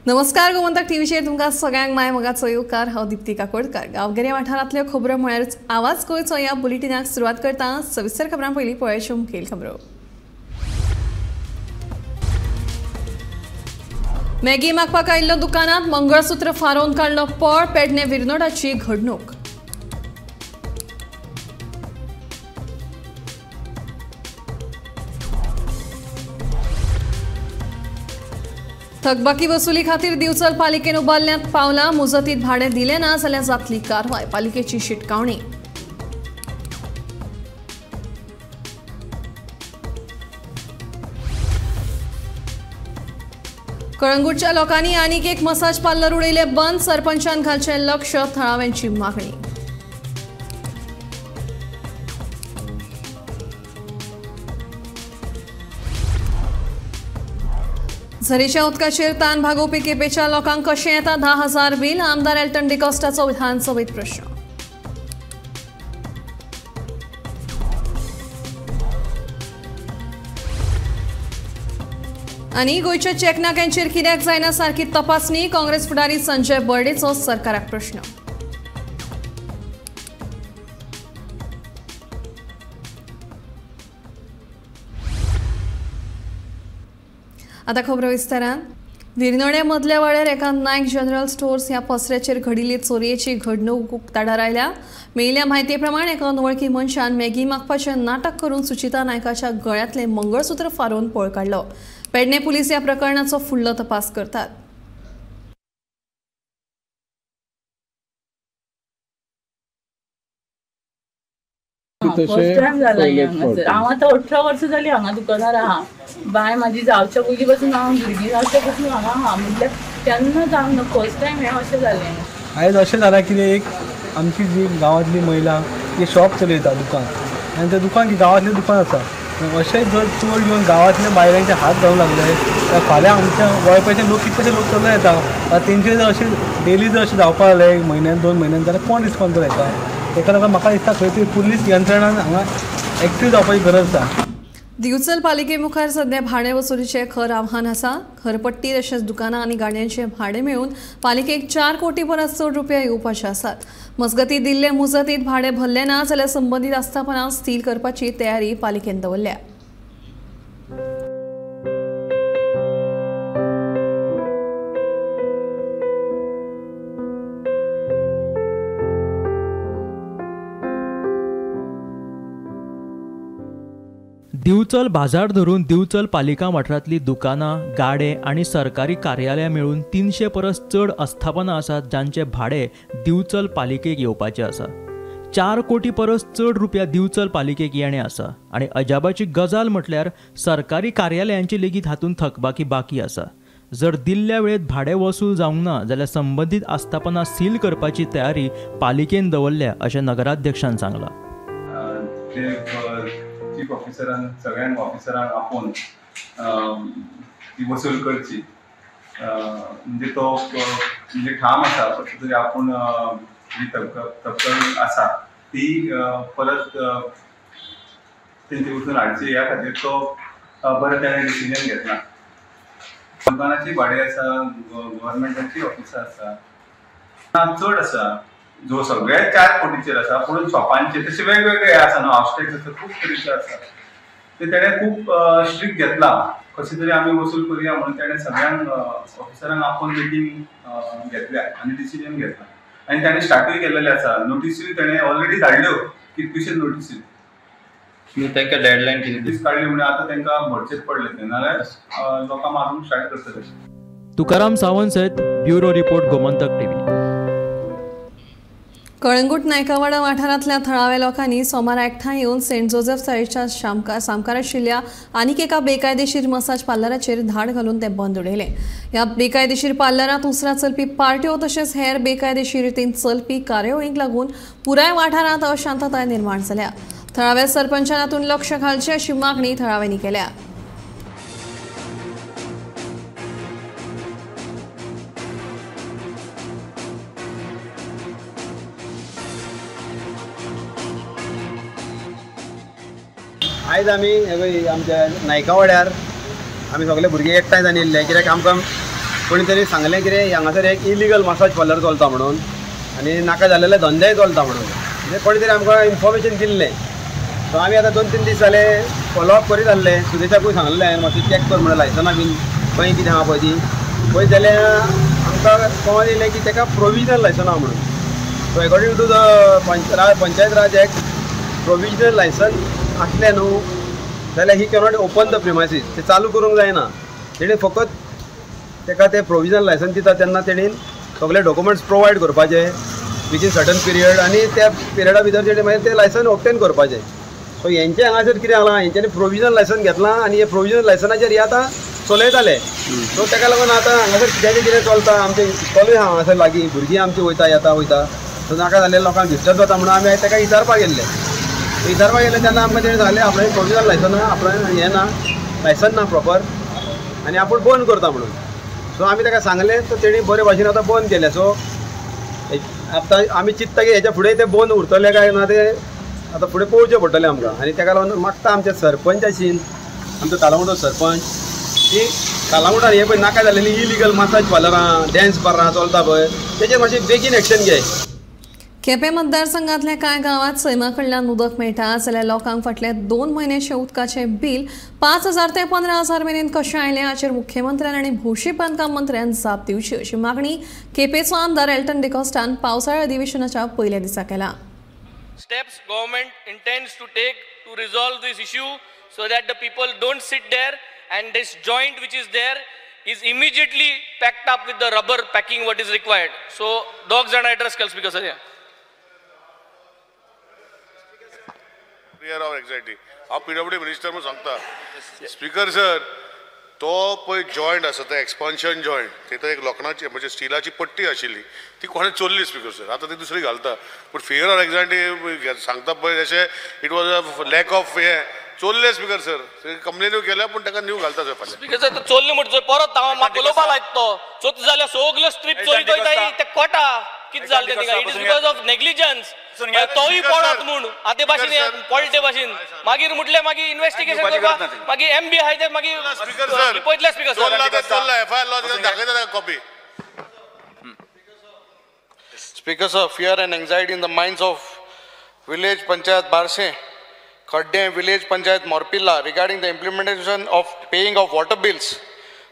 नमस्कार, गोमंतक टीव्हीचेर तुमकां सगळ्यांक माय मोगाचो येवकार. हांव दीप्ती काकोडकर. गांवगिऱ्या वाठारांतल्यो खबरो म्हळ्यारच आवाज गोंयचो ह्या बुलेटिनाक सुरवात करता. सविस्तर खबरां पयलीं पळोवच्यो मुखेल खबरो. मॅगी मागपाक आयिल्लो दुकानांत मंगळसूत्र फारोवन काडलो पळ. पेडणे विरनोडाची घडणूक. थकबाकी वसुली खातीर दिवचल पालिकेन उबारल्यांत पावलां. मुजतीत भाडें दिलें ना जाल्यार जातली कारवाय. पालिकेची शिटकावणी. कळंगूटच्या लोकांनी आनीक एक मसाज पार्लर उडयलें बंद. सरपंचान घालचें लक्ष, थळाव्यांची मागणी. झरीच्या उदकाचेर तान भागोवपी केपेच्या लोकांक कशें येता 10,000 बील? आमदार एल्टन डिकॉस्टाचो विधानसभेत प्रश्न. आनी गोंयच्या चेकनाक्यांचेर कित्याक जायना सारकी तपासणी? काँग्रेस फुडारी संजय बर्डेचो सरकाराक प्रश्न. आता खबरो विस्तारान. विरनोड्या मदल्या वाड्यार एका नायक जनरल स्टोर्स ह्या पसऱ्याचेर घडिल्ली चोरयेची घडणूक उक्ताडार आयल्या. मेळिल्ल्या म्हायती प्रमाण एका अनवळखी मनशान मॅगी मागपाचें नाटक करून सुचिता नायकाच्या गळ्यांतलें मंगळसूत्र फारोवन पळ काडलो. पेडणे पुलीस ह्या प्रकरणाचो फुडलो तपास करतात. फर्स्ट टायम जाला हांगासर. हांव आतां 18 वर्सां जालीं हांगा दुकानार आहा. बाय म्हाजी जावच्या पयलीं पासून हांव भुरगीं जावच्या पासून हांगा आहा. म्हटल्यार केन्ना जावंक ना, फर्स्ट टायम हें अशें जालें. आयज अशें जालां कितें, एक आमची जी गांवांतली महिला ती शॉप चलयता दुकान, आनी तें दुकान गांवांतलें दुकान आसा. अशें जर चोर येवन गांवांतल्या बायलांचे हात घालूंक लागले जाल्यार फाल्यां आमच्या वळपाचे लोक कितलेशे लोक चलून येता. तेंचेर जर अशें डेली जर अशें जावपाक लागलें एक म्हयन्यान 2 म्हयन्यान जाल्यार कोण रिस्पोन्सिबल येता? ताका लागून म्हाका दिसता खंय तरी पुलीस यंत्रणान हांगा एक्टीव जावपाची गरज आसा. दिवचल पालिके मुखार सध्या भाडें वसुलीचें खर आव्हान आसा. घरपट्टी तशेंच दुकानां आनी गाडयांचें भाडें मेळून पालिकेक 4 कोटी परस चड रुपया येवपाचे आसात. मजगतीं दिल्ले मुजतीत भाडें भरलें ना जाल्यार संबंदीत आस्थापनां सील करपाची तयारी पालिकेन दवरल्या. दिवचल बाजार धरून दिवचल पालिका वाठारांतली दुकानां, गाडे आनी सरकारी कार्यालयां मेळून 300 परस चड आस्थापनां आसात जांचे भाडें दिवचल पालिकेक येवपाचें आसा. 4 कोटी परस चड रुपया दिवचल पालिकेक येणें आसा आनी अजाबाची गजाल म्हटल्यार सरकारी कार्यालयांची लेगीत हातूंत थकबाकी बाकी आसा. जर दिल्ल्या वेळेत भाडें वसूल जावंक ना जाल्यार संबंदीत आस्थापनां सील करपाची तयारी पालिकेन दवरल्या अशें नगराध्यक्षान सांगलां. चीफ ऑफिसरान सगळ्यांक ऑफिसरांक आपोवन ती वसूल करची, म्हणजे तो म्हणजे ठाम आसा कसो तरी आपूण जी तपकल आसा ती परत तेंचे वचून हाडची ह्या खातीर तो बरें ताणें डिसिजन घेतला. दुकानाची भाडें आसा, गव्हर्मेंटाची ऑफिसां आसा, चड आसा, जो सगळे 4 कोटीचेर आसा, पूण शॉपांचे तशे वेगवेगळे आसा न्हू, हावस टॅक्स आसा, खूब तरेचे आसा. ते तेणें खूब स्ट्रिक्ट घेतला, कशें तरी आमी वसूल करुया म्हणून तेणें सगळ्यांक ऑफिसरांक आपोवन मिटींग घेतल्या आनी डिसिजन घेतला. आनी ताणें स्टार्टूय केल्लेलें आसा. नोटिसूय तेणें ऑलरेडी धाडल्यो, कितल्योश्योच नोटिसी. तांकां डेडलायन कितें दीस काडली म्हणून आतां तांकां भरचेच पडले ते, नाजाल्यार लोकां मारूंक स्टार्ट करतले. तुकाराम सावंत सयत bureau report, Gomantak TV. Calangute Naikwada वाठारांतल्या थळाव्या लोकांनी सोमारा एकठांय येवन सेंट जोसेफ शाळेच्या सामकार आशिल्ल्या आनीक एका बेकायदेशीर मसाज पार्लराचेर धाड घालून तें बंद उडयलें. ह्या बेकायदेशीर पार्लरांत उसरां चलपी पार्ट्यो तशेंच हेर बेकायदेशीर रितीन चलपी कार्यावळींक लागून पुराय वाठारांत अशांतताय निर्माण जाल्या. थळाव्या सरपंचान हातूंत लक्ष घालचें अशी मागणी थळाव्यांनी केल्या. आयज आमी आमच्या नायकावाड्यार आमी सगळे भुरगे एकठांय जावन येयल्ले कित्याक आमकां कोणी तरी सांगलें कितें हांगासर एक इलिगल मसाज पार्लर चलता म्हणून आनी नाका जाल्लेले धंदेय चलता म्हणून, म्हणजे कोणी तरी आमकां इन्फॉर्मेशन दिल्लें. सो आमी आतां 2-3 दीस जाले फॉलोअप करीत आसले. सुदेशाकूय सांगलें हांवें मातशें चॅक कर म्हणून लायसनां बीन खंय कितें आहा पळय ती पळयत जाल्यार आमकां कळोन येयलें की ताका प्रोविजनल लायसन आहा म्हणून. So according to the Panchayat Raj act provisional licence आसलें न्हू जाल्यार he cannot open the premises, ते चालू करूंक जायना. तेणें फकत ताका ते प्रोविजनल लायसन दिता तेन्ना तेणेन सगळे डॉक्युमेंट्स प्रोवायड करपाचे विथीन सर्टन पिरियड आनी त्या पिरियडा भितर तेणें मागीर ते लायसन ऑब्टेन करपाचें. सो हेंचें हांगासर कितें जालां, हेंच्यांनी प्रोविजनल लायसन घेतलां आनी हे प्रोविजनल लायसनाचेर हे आतां चलयताले. सो ताका लागून आतां हांगासर कित्याचें कितें चलता, आमचें इस्कॉलूय आहा हांगासर लागीं, भुरगीं आमचीं वयता येता वयता, सो नाका जाल्ले लोकांक डिस्टर्ब जाता म्हणून आमी ताका विचारपाक गेल्ले. विचारपाक गेले तेन्ना आमकां तेणें सांगलें आपणें प्रोविजनल लायसन ना, आपणें हें ना, लायसन ना प्रॉपर आनी आपूण बंद करता म्हणून. सो आमी ताका सांगलें तर तेणी बरे भाशेन आतां बंद केलें. सो आतां आमी चिंत्ता की हेच्या फुडें तें बंद उरतलें काय ना तें आतां फुडें पळोवचें पडटलें आमकां. आनी ताका लागून मागता आमच्या सरपंचाशीन, आमचो कालांगुटचो सरपंच, की कालांगुटार हे पळय नाका जाल्लेली इलिगल मसाज पार्लरां, डॅन्स बारां चलता पळय तेजेर मातशें बेगीन एक्शन घे. केपें मतदारसंघातल्या कांय गांवांत सैमा कडल्यान उदक मेळटा जाल्यार लोकांक फाटले 2 म्हयन्याचें उदकाचें बील 5,000 ते 15,000 मेरेन कशें आयलें हाचेर मुख्यमंत्र्यान आनी भौशीक बांदकाम मंत्र्यान जाप दिवची अशी मागणी केपेंचो आमदार एल्टन डिकॉस्टान पावसाळी अधिवेशनाच्या पयल्या दिसा केला. Steps government intends to take to resolve this issue so that the people don't sit there and this joint which is there is immediately packed up with the rubber packing what is required. So dogs and address calls because sir. Fear of anxiety. हांव PWD minister म्हणून सांगता speaker sir, तो पळय joint आसा तो expansion joint, थंय एक लोखणाची म्हणजे स्टिलाची पट्टी आशिल्ली ती कोणें चोरली स्पीकर सर, आतां ती दुसरी घालता. पूण फियर ऑफ एन्जायटी सांगता पळय जशें it was a lack of हें चोरले स्पीकर सर, कंप्लेन्यू केल्या पूण ताका न्यू घालता सर फाल्यां. स्पीकर सर चोरले म्हणटा परत हांव म्हाका उलोवपा लायता तो चोरता जाल्यार सगळ्यो स्ट्रीप चोरीत वयता ते कोटा कितें जालें तेका, it is because of negligence. तोय पडत म्हूण आतां भाशेन पडले भाशेन मागीर म्हटलें मागीर इन्वेस्टिगेशन करपाक मागीर एम बी आहाय ते मागीर पळयतले स्पीकर सर. दाखयता copy. Speaker sir, fear and anxiety in the minds of village panchayat Barse, Khadde village panchayat Morpilla regarding the implementation of paying of water bills.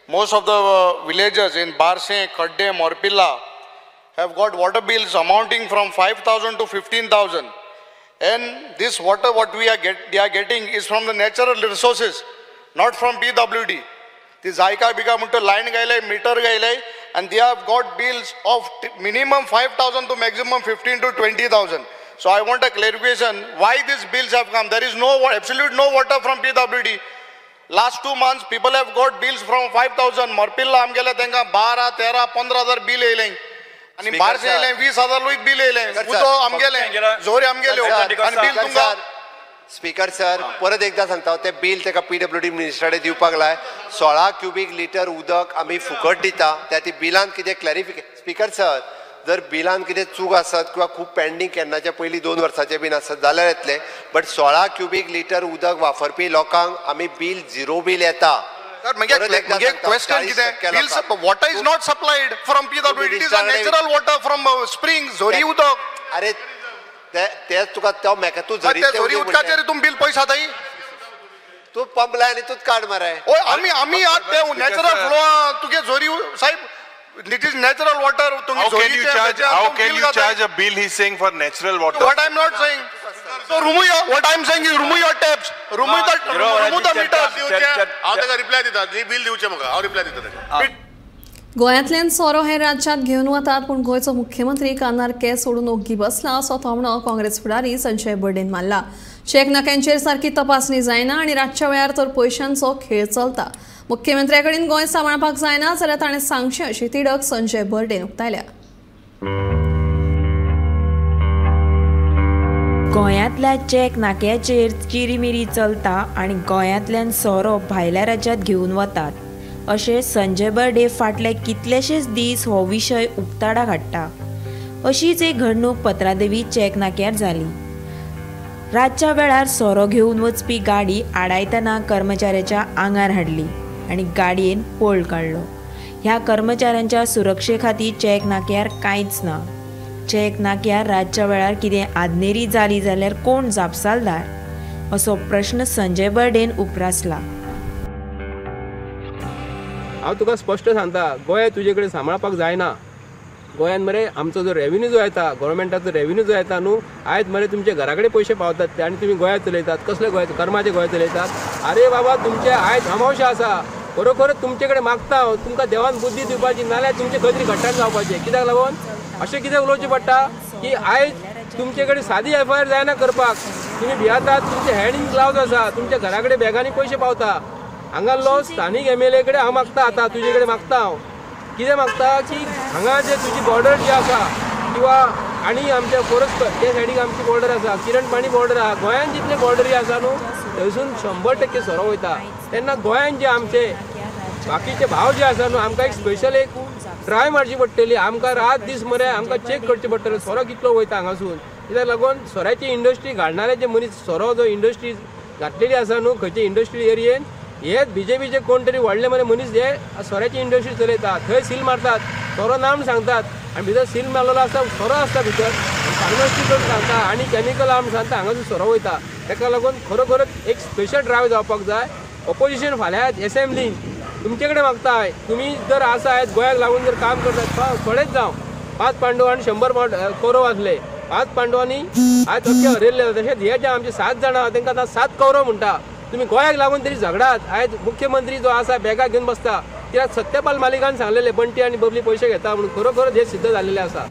Most of the villagers in Barse, Khadde, Morpilla have got water bills amounting from 5,000 to 15,000, and this water what we are they are getting is from the natural resources, not from PWD. The Zaika bika mutto line gaile, meter gaile, and they have got bills of minimum 5,000 to maximum 15 to 20,000. So I want a clarification why these bills have come. There is no absolute no water from PWD. Last 2 months people have got bills from 5,000. Morpilla आमगेले तेंका 12, 13, 15,000 bill येयलें आनी बारशे येयलें 20,000 लुईत bill येयलें. उदो आमगेलें, जोरी आमगेल्यो आनी बिल तुमकां. स्पीकर सर परत एकदा सांगता, ते बिल ताका पीडब्ल्यूडी मिनिस्टराक दिवपाक लाय. 16 क्युबीक लिटर उदक आमी फुकट दिता, त्या ती बिलान कितें क्लॅरिफिकेशन. स्पीकर सर जर बिलान कितें चूक आसत किंवा खूब पेंडींग केन्नाच्या पयलीं 2 वर्साचे बीन आसत जाल्यार येतलें, बट 16 क्युबीक लिटर उदक वापरपी लोकांक आमी बिल झिरो बील येता. म्हगे क्वेश्चन कितें, bills water is not supplied from PWD, it is a natural water from spring, झोरी उदक. अरे ते तुका तो म्हाका तूं झरी उदकाचेर तुमी बिल पयशे जाताय, तूं पंप लाय आनी तूंच काड मरे. हय आमी आमी ते नॅचरल फ्लो तुगे झोरी साहेब, it is natural water. How can you charge? How can you charge a bill? He's saying for natural water. What I'm not saying. So remove your, what I'm saying is remove your taps, remove the, remove the meters. हांव ताका reply दिता, bill दिवचें म्हाका, हांव reply दिता ताका. गोंयांतल्यान सोरो हे राज्यांत घेवन वतात, पूण गोंयचो मुख्यमंत्री कानार केस सोडून ओग्गी बसला असो थोमणो काँग्रेस फुडारी संजय बर्डेन मारला. चेक नाक्यांचेर सारकी तपासणी जायना आनी रातच्या वेळार तर पयशांचो खेळ चलता. मुख्यमंत्र्या कडेन गोंय सांबाळपाक जायना जाल्यार ताणें सांगचें अशी तिडक संजय बर्डेन उक्तायल्या. गोंयांतल्या चेक नाक्याचेर चिरीमिरी चलता आनी गोंयांतल्यान सोरो भायल्या राज्यांत घेवन वतात अशें संजय बर्डे फाटले कितलेशेच दीस हो विशय उक्ताडाक हाडटा. अशीच एक घडणूक पत्रादेवी चेक नाक्यार जाली. रातच्या वेळार सोरो घेवन वचपी गाडी आडायतना कर्मचाऱ्याच्या आंगार हाडली आनी गाडयेन पोळ काडलो. ह्या कर्मचाऱ्यांच्या सुरक्षे खातीर चेक नाक्यार कांयच ना. चेक नाक्यार रातच्या वेळार कितें आदनेरी जाली जाल्यार कोण जापसालदार असो प्रश्न संजय बर्डेन उप्रासला. हांव तुका स्पश्ट सांगता, गोंय तुजे कडेन सांबाळपाक जायना. गोंयान मरे आमचो जो रेवेन्यू जो येता, गव्हर्मेंटाचो रेवेन्यू जो येता न्हू, आयज मरे तुमच्या घरा कडेन पयशे पावतात ते आनी तुमी गोंयांत चलयतात. कसले गोंय? कर्माचे गोंय चलयतात. अरे बाबा, तुमचे आयज अमावश्या आसा, खरोखर तुमचे कडेन मागता हांव, तुमकां देवान बुद्धी दिवपाची, नाल्यार तुमचे खंय तरी घट्टान जावपाचें. कित्याक लागून अशें कितें उलोवचें पडटा की आयज तुमचे कडेन सादी एफआयआर जायना करपाक, तुमी भियेतात, तुमचे हँड इन ग्लावज आसा, तुमच्या घरा कडेन बॅगांनी पयशे पावता. हांगासलो स्थानीक एमएलए कडेन हांव मागता, आतां तुजे कडेन मागता हांव, कितें मागता की हांगा जे तुजी बॉर्डर जी आसा किंवा आनी आमच्या फोरस्ट ते सायडीक आमची बॉर्डर आसा, किरणपाणी बॉर्डर आसा, गोंयांत जितले बॉर्डरी आसा न्हू थंयसून 100% सोरो वयता. तेन्ना गोंयांत जे आमचे बाकीचे भाव जे आसा न्हू, आमकां एक स्पेशल एक ट्राय मारची पडटली. आमकां रात दीस मरे आमकां चॅक करचें पडटलें सोरो कितलो वयता हांगासून. कित्याक लागून सोऱ्याची इंडस्ट्री घालणारे जे मनीस सोरो जो इंडस्ट्री घातलेली आसा न्हू खंयचे इंडस्ट्री एरियेन, हे बीजेपीचे कोण तरी व्हडले मरे मनीस हे सोऱ्याची इंडस्ट्री चलयता. थंय सील मारतात, सोरो ना म्हूण सांगतात आनी भितर सील मारलेलो आसता, सोरो आसता भितर, फार्मसी करून सांगता आनी केमिकल आहा म्हूण सांगता, हांगासून सोरो वयता. ताका लागून खरोखरच एक स्पेशल ड्रायव जावपाक जाय. ऑपोजिशन फाल्यां एसेंब्लीन तुमचे कडेन मागता, तुमी जर आसा आयज गोंयाक लागून जर काम करतात, थोडेच जावं, 5 पांडव आनी 100 कौरव आसले, 5 पांडवांनी आयज अख्खे हरयल्ले. तशेंच हे जे आमचे 7 जाणां आहा तांकां आतां 7 कौरव म्हणटा. तुमी गोंयाक लागून तरी झगडात. आयज मुख्यमंत्री जो आसा बॅगा घेवन बसता, कित्याक सत्यपाल मालिकान सांगलेले बंटी आनी बबली पयशे घेता म्हणून, खरोखरच हें सिद्ध जाल्लें आसा.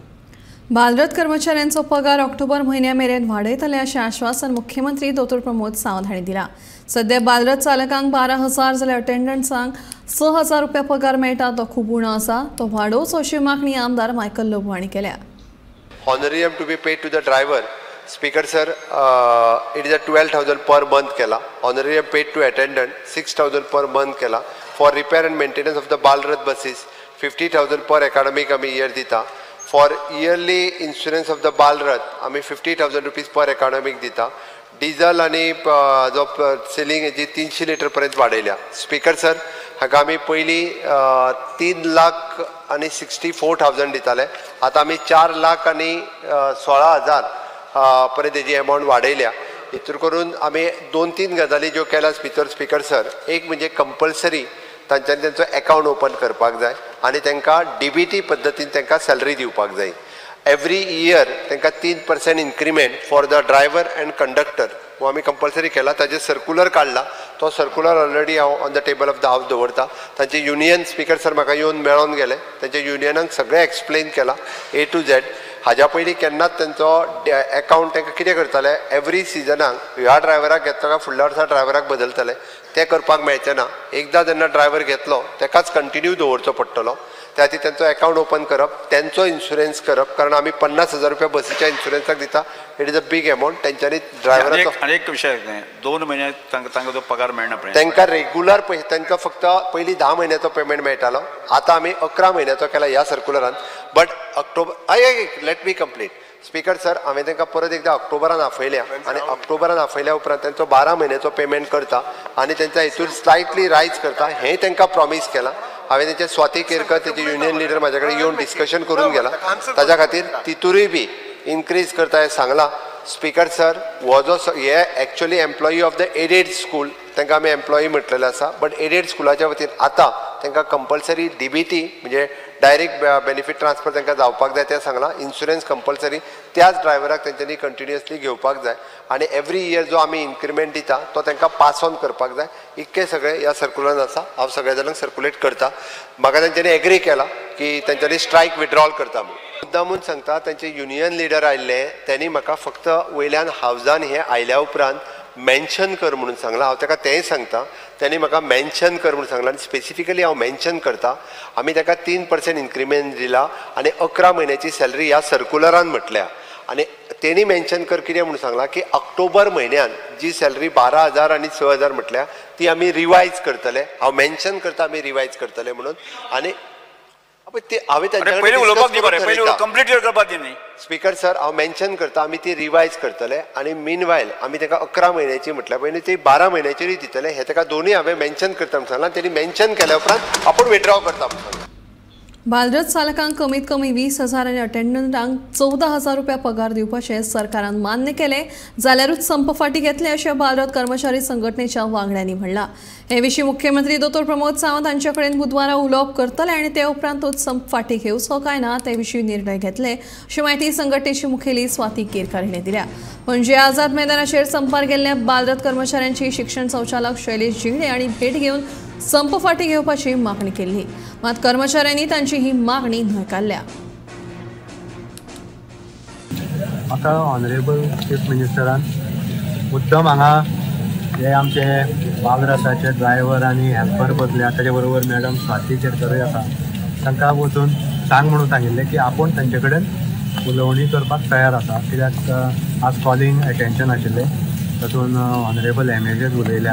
बालरथ कर्मचाऱ्यांचो पगार ऑक्टोबर म्हयन्या मेरेन वाडयतले अशें आश्वासन मुख्यमंत्री दोतोर प्रमोद सावंत हांणी दिलां. सध्या बालरथ चालकांक 12,000 जाल्यार अटेंडंट्सांक 6,000 रुपया पगार मेळटा, तो खूब उणो आसा, तो वाडोवचो अशी मागणी आमदार मायकल लोबो हांणी केल्या. Honorarium to be paid to the driver, speaker sir, it is a 12,000 per month केला. Honorarium paid to attendant 6,000 per month केला. For repair and maintenance of the Balrath buses 50,000 per academic आमी year दिता. For yearly insurance of the Balrath आमी 50,000 rupees per एकाडमीक दिता. Diesel आनी जो ceiling जी 300 litre पर्यंत वाडयल्या. स्पीकर सर, हाका आमी पयलीं 3 लाख आनी 64,000 दिताले, आतां आमी 4 लाख आनी 16,000 पर्यंत तेजी एमावंट वाडयल्या. हितूर करून आमी 2-3 गजाली ज्यो केल्या भितर स्पीकर सर, एक म्हणजे कंपल्सरी तांच्यांनी तेंचो एकावंट ओपन करपाक जाय आनी तांकां डीबीटी पद्दतीन तांकां सॅलरी दिवपाक जाय. एवरी इयर तांकां 3% increment for the driver and conductor हो आमी कंपल्सरी केला. ताजेर सर्कुलर काडला, तो सर्कुलर ऑलरेडी हांव on the table of the house दवरता. तांचे युनियन स्पीकर सर म्हाका येवन मेळोन गेले, तांच्या युनियनाक सगळें एक्सप्लेन केलां ए टू झेड. हाज्या पयलीं केन्नाच तेंचो एकावंट तांकां कितें करताले, एवरी सिजनाक ह्या ड्रायव्हराक घेतलो काय फुडल्या वर्सा ड्रायव्हराक बदलताले, तें करपाक मेळचें ना. एकदां जेन्ना ड्रायव्हर घेतलो तेकाच कंटिन्यू दवरचो पडटलो. त्या खातीर तेंचो एकावंट ओपन करप, तेंचो इन्शुरन्स करप, कारण आमी 50,000 रुपया बसीच्या इन्शुरन्साक दिता, it is a big amount. तेंच्यांनी ड्रायव्हराचो आनी एक विशय, 2 म्हयने तांकां जो पगार मेळना, तांकां रेगुलर पयशे, तांकां फक्त पयलीं 10 म्हयन्याचो पेमेंट मेळटालो, आतां आमी 11 म्हयन्याचो केला ह्या सर्कुलरान. But October, let me complete speaker sir, हांवें तांकां परत एकदां ऑक्टोबरान आपयल्या आनी ऑक्टोबरान आपयल्या उपरांत तांचो 12 म्हयन्याचो पेमेंट करता आनी तेंच्या हितून स्लायटली रायज करता हें तांकां प्रॉमीस केलां. हांवें तेंचे स्वाती केरकर तेजे युनियन लिडर म्हाज्या कडेन येवन डिस्कशन करून गेला, ताज्या खातीर तितूरूय बी इनक्रीज करता हें सांगलां. स्पीकर सर, हो जो हे actually employee of the aided school, तांकां आमी एम्प्लॉई म्हटलेलें आसा, बट एडेड स्कुलाच्या वतीन आतां तांकां कंपल्सरी डीबीटी म्हणजे डायरेक्ट बेनिफीट ट्रान्सफर तांकां जावपाक जाय तें सांगलां. इन्शुरन्स कंपल्सरी त्याच ड्रायव्हराक तेंच्यांनी कंटिन्युअसली घेवपाक जाय आनी एवरी इयर जो आमी इन्क्रिमेंट दिता तो तांकां पास ऑन करपाक जाय. इतकें सगळें ह्या सर्कुलरान आसा. हांव सगळ्या जाणांक सर्कुलेट करता. म्हाका तेंच्यांनी एग्री केला की तेंच्यांनी स्ट्रायक विड्रॉल करता म्हणून. मुद्दामून सांगता, तेंचे युनियन लिडर आयिल्ले तेणी म्हाका फक्त वयल्यान हावजान हें आयल्या उपरांत मेन्शन कर म्हणून सांगलां. हांव ताका तेंय सांगता, तेणी म्हाका मेन्शन कर म्हणून सांगलां आनी स्पेसिफिकली हांव मेन्शन करता. आमी ताका 3% इन्क्रिमेंट दिला आनी 11 म्हयन्याची सॅलरी ह्या सर्कुलरान म्हटल्या. आनी तेणी मेन्शन कर कितें म्हणून सांगलां की ऑक्टोबर म्हयन्यान जी सॅलरी 12,000 आनी 6,000 म्हटल्या ती आमी रिवायज करतले. हांव मेन्शन करता आमी रिवायज करतले म्हणून. आनी हांवें स्पीकर सर, हांव मेन्शन करता आमी ती रिवायज करतले आनी मीन वायल आमी ताका 11 म्हयन्याची म्हटल्या पयलीं ती 12 म्हयन्याचेरूय दितले. हें ताका दोनूय हांवें मेन्शन करता म्हणून सांगलां. तेणी मेन्शन केल्या उपरांत आपूण विड्रॉ करता म्हणून सांगलां. बालरथ चालकांक कमीत कमी 20,000 आनी अटेंडंटांक 14,000 रुपया पगार दिवपाचें सरकारान मान्य केलें जाल्यारूच संप फाटीं घेतले अशें बालरथ कर्मचारी संघटनेच्या वांगड्यांनी म्हणलां. हे विशीं मुख्यमंत्री दोतोर प्रमोद सावंत हांचे कडेन बुधवारा उलोवप करतले आनी ते उपरांतूच संप फाटीं घेवचो काय ना ते विशीं निर्णय घेतले अशी म्हायती संघटनेची मुखेली स्वाती केरकार हिणें दिल्या. पणजे आझाद मैदानाचेर संपार गेल्ल्या बालरथ कर्मचाऱ्यांची शिक्षण संचालक शैलेश झिंगडे हांणी भेट घेवन संप फाटीं घेवपाची मागणी केल्ली, मात कर्मचाऱ्यांनी तांची ही मागणी न्हयकारल्या. म्हाका ऑनरेबल चीफ मिनिस्टरान मुद्दम हांगा हे आमचे बालरथाचे ड्रायव्हर आनी हेल्पर बसल्या, ताचे बरोबर मॅडम स्वाती केरकरूय आसा, तांकां वचून सांग म्हणून सांगिल्लें की आपूण तांचे कडेन उलोवणी करपाक तयार आसा. कित्याक आज कॉलिंग एटेन्शन आशिल्लें, तातूंत ऑनरेबल एमएलएज उलयल्या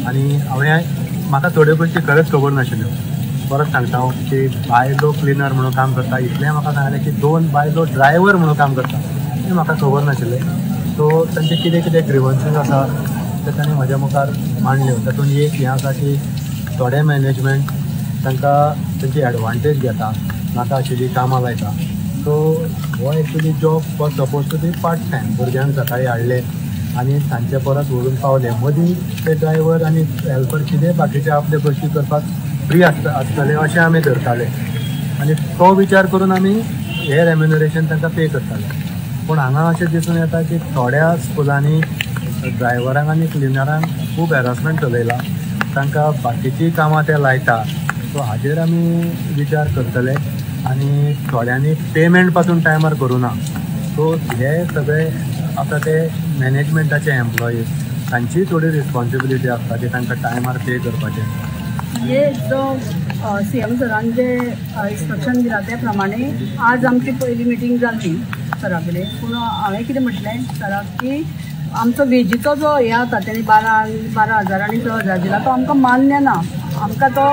आनी हांवें म्हाका थोड्यो गोश्टी खरेंच खबर नाशिल्ल्यो. परत सांगता हांव की बायलो क्लिनर म्हणून काम करता इतलें म्हाका सांगलें की 2 बायलो ड्रायव्हर म्हणून काम करता हें म्हाका खबर नाशिल्लें. सो तांचे कितें कितें ग्रिवन्सीस आसा ते तांणी म्हज्या मुखार मांडल्यो. तातूंत एक हें आसा की थोडे मॅनेजमेंट तांकां तांची एडवांटेज घेता, नाका आशिल्ली कामां लायता. सो हो actually job was suppose to be part time. भुरग्यांक सकाळीं हाडले आनी सांजचे परत व्हरून पावले, मदीं ते ड्रायव्हर आनी हेल्पर कितें बाकीचे आपले गोश्टी करपाक फ्री आसतले अशें आमी धरताले आनी तो विचार करून आमी हे रेम्युनरेशन तांकां पे करताले. पूण हांगा अशें दिसून येता की थोड्या स्कुलांनी ड्रायव्हरांक आनी क्लिनरांक खूब हॅरासमेंट चलयला, तांकां बाकीचीं कामां ते लायता. सो हाजेर आमी विचार करतले आनी थोड्यांनी पेमेंट पासून टायमार करूं ना. सो हे सगळे आतां ते मॅनेजमेंटाचे एम्प्लॉईज तांची थोडी रिस्पॉन्सिबिलिटी आसता की तांकां टायमार पे करपाचें. म्हणजे जो सी एम सरान जे इन्स्ट्रक्शन दिलां त्या प्रमाणे आज आमची पयली मिटींग जाली सरा कडेन. पूण हांवें कितें म्हटलें सराक की आमचो वेजीचो जो हें आसा तेणी 12,000 आनी 6,000 दिला तो आमकां मान्य ना, आमकां तो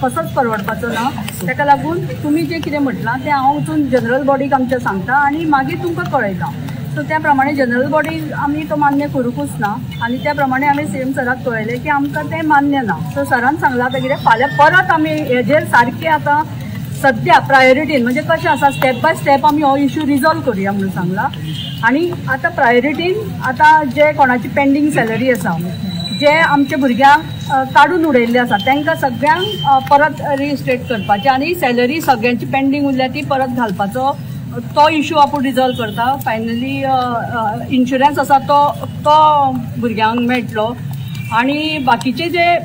कसोच परवडपाचो ना. ताका लागून तुमी जें कितें म्हटलां तें हांव वचून जनरल बॉडीक आमच्या सांगता आनी मागीर तुमकां कळयता. सो त्या प्रमाणे जनरल बॉडी आमी तो मान्य करूंकूच ना आनी त्या प्रमाणे आमी सी एम सराक कळयलें की आमकां तें मान्य ना. सो सरान सांगलां आतां कितें फाल्यां परत आमी हेजेर सारकें आतां सद्या प्रायोरिटीन म्हणजे कशें आसा स्टेप बाय स्टेप आमी हो इशू रिजॉल्व करुया म्हणून सांगलां. आनी आतां प्रायोरिटीन आतां जे कोणाची पेंडींग सॅलरी आसा, जे आमच्या भुरग्यांक काडून उडयल्ले आसा तांकां सगळ्यांक परत रिस्टेट करपाचें आनी सॅलरी सगळ्यांची पेंडींग उरल्या ती परत घालपाचो तो इशू आपूण रिजॉल्व करता. फायनली इन्शुरन्स आसा तो तो भुरग्यांक मेळटलो आनी बाकीचे जे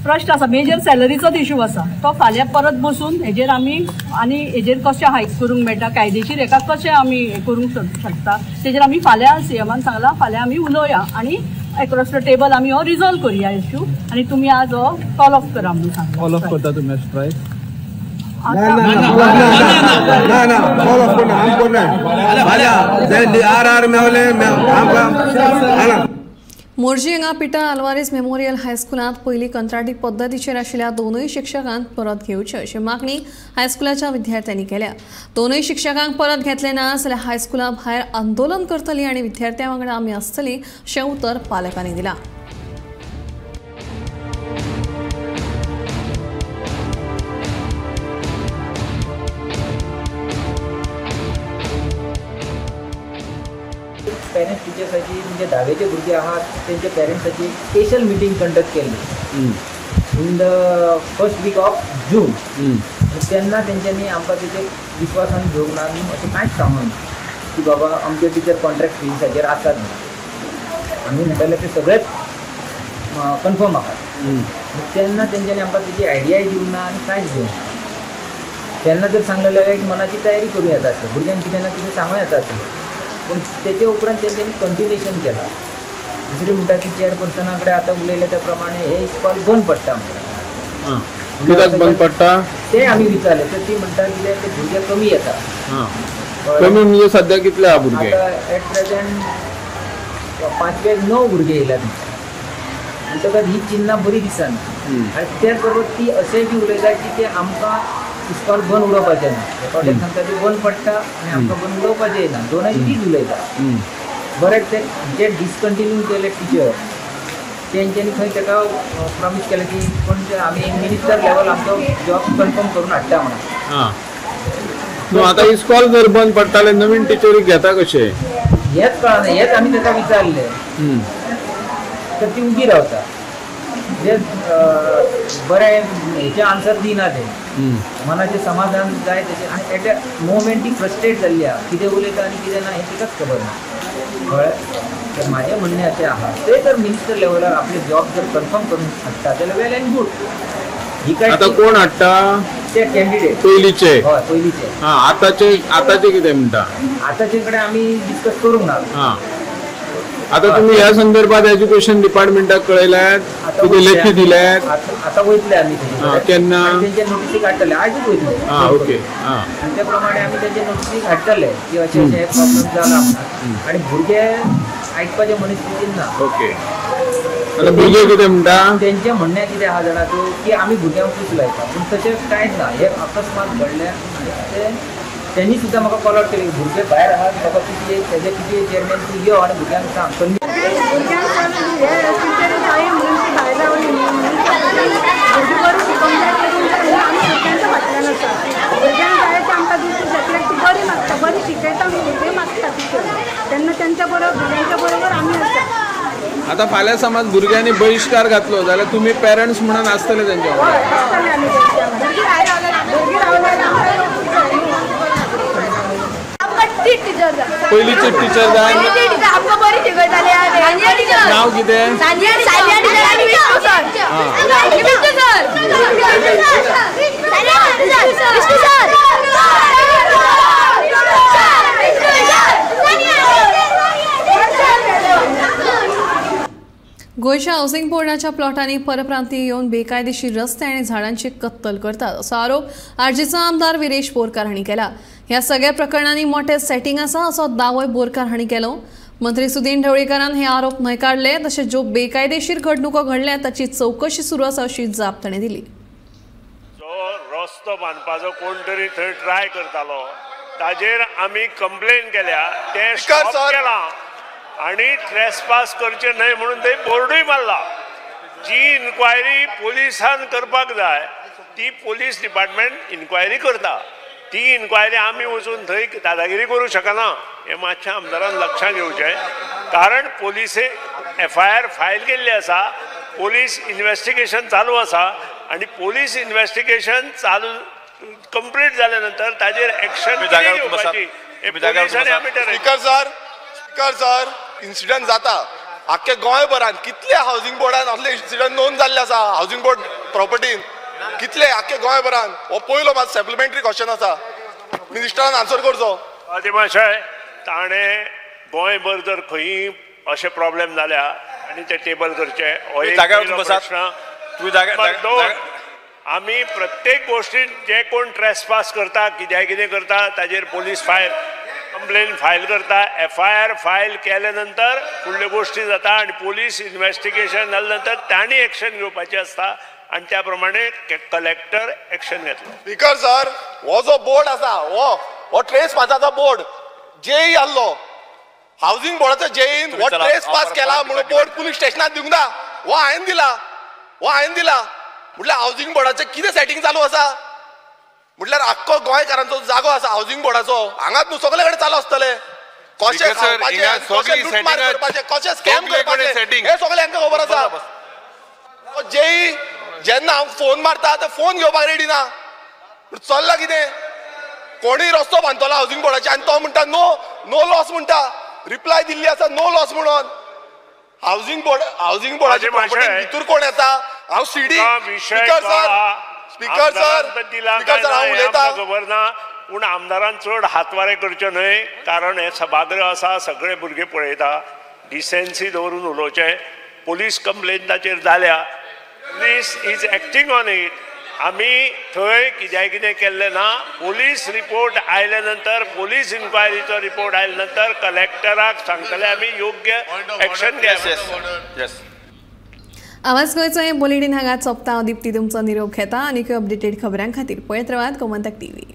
प्रश्न आसा मेजर सॅलरीचोच इशू आसा तो फाल्यां परत बसून हेजेर आमी आनी हेजेर कशें हायक करूंक मेळटा, कायदेशीर हेका कशें आमी हें करूंक शकता तेजेर आमी फाल्यां सी एमान सांगलां फाल्यां आमी उलोवया आनी एक्रॉस the table आमी हो रिजॉल्व करुया इशू आनी तुमी आज हो कॉल ऑफ करा म्हणून सांगला. कॉल ऑफ करता तुमी स्ट्रायक? ना ना ना ना कॉल ऑफ करना आम करना आर आर मेवले आमकां. मोरजी हांगा पिटर आल्वारीस मेमोरियल हायस्कुलांत पयली कंत्राटी पद्दतीचेर आशिल्ल्या दोनूय शिक्षकांक परत घेवचे अशी मागणी हायस्कुलाच्या विद्यार्थ्यांनी केल्या. दोनूय शिक्षकांक परत घेतले ना जाल्यार हायस्कुला भायर आंदोलन करतली आनी विद्यार्थ्यां वांगडा आमी आसतली अशें उतर पालकांनी दिलां. पेरंट्स टिचर्साची म्हणजे धावेचे भुरगे आहात तेंच्या पेरंट्साची स्पेशल मिटींग कंडक्ट केल्ली in the first week of June. तेन्ना तेंच्यांनी आमकां तेजे विश्वासान घेवंक ना अशें कांयच सांगूंक की बाबा आमचे टिचर कॉन्ट्रॅक्ट बेजिसाचेर आसात म्हणून. आमी म्हणटाले ते सगळेच कन्फर्म आहात. तेन्ना तेंच्यांनी आमकां तेजी आयडियाय दिवंक ना आनी कांयच दिवंक ना. तेन्ना जर सांगलें जाल्यार एक मनाची तयारी करूं येता आसली, भुरग्यांक कितें ना कितें सांगूं येता आसलें. पूण तेचे उपरांत तेंच्यांनी कंटिन्युएशन केलां. दुसरें म्हणटा की चेअरपर्सना कडेन आतां उलयले त्या प्रमाणे हे इस्कॉल बंद पडटा म्हणटा. कित्याक बंद पडटा ते आमी विचारलें तर ती म्हणटा कितें ते भुरगे कमी येता. कमी म्हणजे सद्या कितले आहा भुरगे? आतां एट प्रेझेंट 5वेक 9 भुरगे येयल्यात म्हणटकच ही चिन्नां बरी दिसना. आनी त्याच बरोबर ती अशेंय बी उलयता की ते आमकां इस्कॉल बंद उडोवपाचें ना. एका वटेन सांगता ती बंद पडटा आनी आमकां बंद उडोवपाचें ना, दोनय तीच उलयता. बरें ते जे डिसकंटिन्यू केले टिचर तेंच्यांनी खंय ताका प्रॉमीस केलें की कोण आमी मिनिस्टर लेवल आमचो जॉब कन्फर्म करून हाडटा म्हणून. न्हू आतां इस्कॉल जर बंद पडटालें नवीन टिचरीक घेता कशें हेच कळना, हेच आमी ताका विचारलें तर ती उगी रावता, जे बरें हेचे आन्सर दिना ते मनाचें समाधान जाय तशें. आनी एट अ मोमेंट ती फ्रस्ट्रेट जाल्ली आहा, कितें उलयता आनी कितें ना हें तिकाच खबर ना, कळ्ळें. तर म्हाजें म्हणणें अशें आहा ते जर मिनिस्टर लेवलार आपले जॉब जर कन्फर्म करून हाडटा जाल्यार वेल एंड गुड. ही काय आतां कोण हाडटा ते कॅन्डिडेट पयलींचे? हय पयलींचे. आं आतांचे आतांचे कितें म्हणटा? आतांचे कडेन आमी डिस्कस करूंक ना. आं आतां तुमी ह्या संदर्भात एज्युकेशन डिपार्टमेंटाक कळयल्यात, कितें लेखी दिल्यात? आतां वयतले आमी केन्ना तेंचे नोटिसीक हाडटले, आयजूच वयतले. आं ओके. आं आनी त्या प्रमाणे आमी तेंचे नोटिसीक हाडटले की अशें अशें प्रॉब्लम जाला म्हणून, आनी भुरगे आयकपाचे मनस्थितीन ना. ओके. आतां भुरगे कितें म्हणटा? तेंचें म्हणणें कितें आहा जाणा तूं की आमी भुरग्यांक कूस लायता, पूण तशें कांयच ना. हे अकस्मात घडलें आनी ते त्यांनी सुद्दां म्हाका कॉल आउट केले की भुरगे भायर आहात बाबा, तुजी तेजे तुजे चेअरमॅन तूं यो आनी भुरग्यांक सांग. भुरगीं बरीं शिकोवंक जाय करूंक जाय म्हणून आमी भुरग्यांच्या फाटल्यान आसा. भुरग्यांक जाय तें आमकां दिसूंक जाय, कित्याक ती बरी मागता, बरी शिकयता म्हणून भुरगीं मागता टिचर, तेन्ना तेंच्या बरोबर भुरग्यांच्या बरोबर आमी आसा. आतां फाल्यां समज भुरग्यांनी बहिश्कार घातलो जाल्यार तुमी पेरंट्स म्हणून आसतले तेंच्या वांगडा? हय आसतले आमी तेंच्या वांगडा. भुरगीं रावल्यार आमकां येवपूच जाय न्हू. पयलींची टिचर जाय. आमकां बरी शिकयताली. नांव कितें? गोंयच्या हावसिंग बोर्डाच्या प्लॉटांनी परप्रांतीय येवन बेकायदेशीर रस्ते आनी झाडांची कत्तल करतात असो आरोप आरजीचो आमदार विरेश बोरकार हांणी केला. ह्या सगळ्या प्रकरणांनी मोठे सेटिंग आसा असो दावोय बोरकार हांणी केलो. मंत्री सुदीन ढवळीकारान हे आरोप न्हयकारले, तशेंच ज्यो बेकायदेशीर घडणुको घडल्या ताची चवकशी सुरू आसा अशी जाप ताणें दिली. जो रस्तो बांदपाचो कोण तरी थंय ट्राय करतालो ताजेर आमी कंप्लेन केल्या, तें स्टॉप केलां आनी ट्रेसपास करचे न्हय म्हणून थंय बोर्डूय मारला. जी इन्क्वायरी पुलिसान करपाक जाय ती पुलीस डिपार्टमेंट इन्क्वायरी करता, ती इन्क्वायरी आमी वचून थंय दादागिरी करूं शकना हें मातशें आमदारान लक्षांत घेवचें, कारण पुलिसे एफआयआर फायल केल्ली आसा, पुलीस इन्वेस्टिगेशन चालू आसा आनी पुलीस इन्वेस्टिगेशन चालू कंप्लीट जाल्या नंतर ताजेर एक्शन घेवपाची हें पुलिसांनी आमी ठरयलें. स्पीकर सर, इन्सिडंट जाता आख्खे गोंयभरान, कितले हावसिंग बोर्डान असले इन्सिडंट नोंद जाल्ले आसा हावसिंग बोर्ड प्रॉपर्टीन, कितले आख्खे गोंयभरान. हो पयलो म्हाजो सप्लिमेंटरी क्वेश्चन आसा, मिनिस्टरान आन्सर करचो. अदिमाशय ताणें गोंयभर जर खंयी अशे प्रॉब्लेम जाल्या आनी ते टेबल करचे हो एक प्रश्न. दोन, आमी प्रत्येक गोश्टीन जे कोण ट्रेसपास करता कित्याक कितें करता ताजेर पुलीस फायल कंप्लेन फायल करता, एफआयआर फायल केल्या नंतर फुडल्यो गोश्टी जाता आनी पुलीस इन्वेस्टिगेशन जाल्या नंतर तांणी एक्शन घेवपाची आसता आनी त्या प्रमाणे कलेक्टर एक्शन घेतलो. स्पीकर सर, हो जो बोर्ड आसा हो ट्रेस पासाचो बोर्ड जेई आहलो, हावसिंग बोर्डाचो जेईन हो ट्रेस पास केला म्हणून बोर्ड पुलीस स्टेशनात दिवंक ना, हो हांवें दिला, हो हांवें दिला. म्हटल्यार हावसिंग बोर्डाचें कितें सेटींग चालू आसा? म्हटल्यार आख्खो गोंयकारांचो जागो आसा हावसिंग बोर्डाचो, हांगाच न्हू सगळे कडेन चालू आसतलें. कशें खावपाचें, कशें लुटमार करपाचें, कशें स्कॅम करपाचें हें सगळें हांकां खबर आसा. जेई जेन्ना हांव फोन मारता ते फोन घेवपाक रेडी ना, चल्ला कितें? कोणूय रस्तो बांदतलो हावसिंग बोर्डाचेर आनी तो म्हणटा नो नो लॉस म्हणटा, रिप्लाय दिल्ली आसा नो लॉस म्हणून. हावसिंग बोर्ड हावसिंग बोर्डाचे भितर कोण येता? हांव CD speaker sir, speaker sir, speaker sir हांव उलयतां. खबर ना, पूण आमदारान चड हातवारे करचे न्हय, कारण हें सभागृह आसा, सगळे भुरगे पळयता, डिसेन्सी दवरून उलोवचें. पुलीस कंप्लेन ताचेर जाल्या, police is acting on it. आमी थंय कित्याक कितें केल्लें ना. पुलीस रिपोर्ट आयल्या नंतर, पुलीस इन्क्वायरीचो रिपोर्ट आयल्या नंतर कलेक्टराक सांगतले आमी योग्य एक्शन घे. आवाज गोंयचो हें बुलेटीन हांगा सोंपता. हांव दीप्ती तुमचो निरोप घेता आनी अपडेटेड खबरां खातीर पळयत रावात गोमंतक टीव्ही.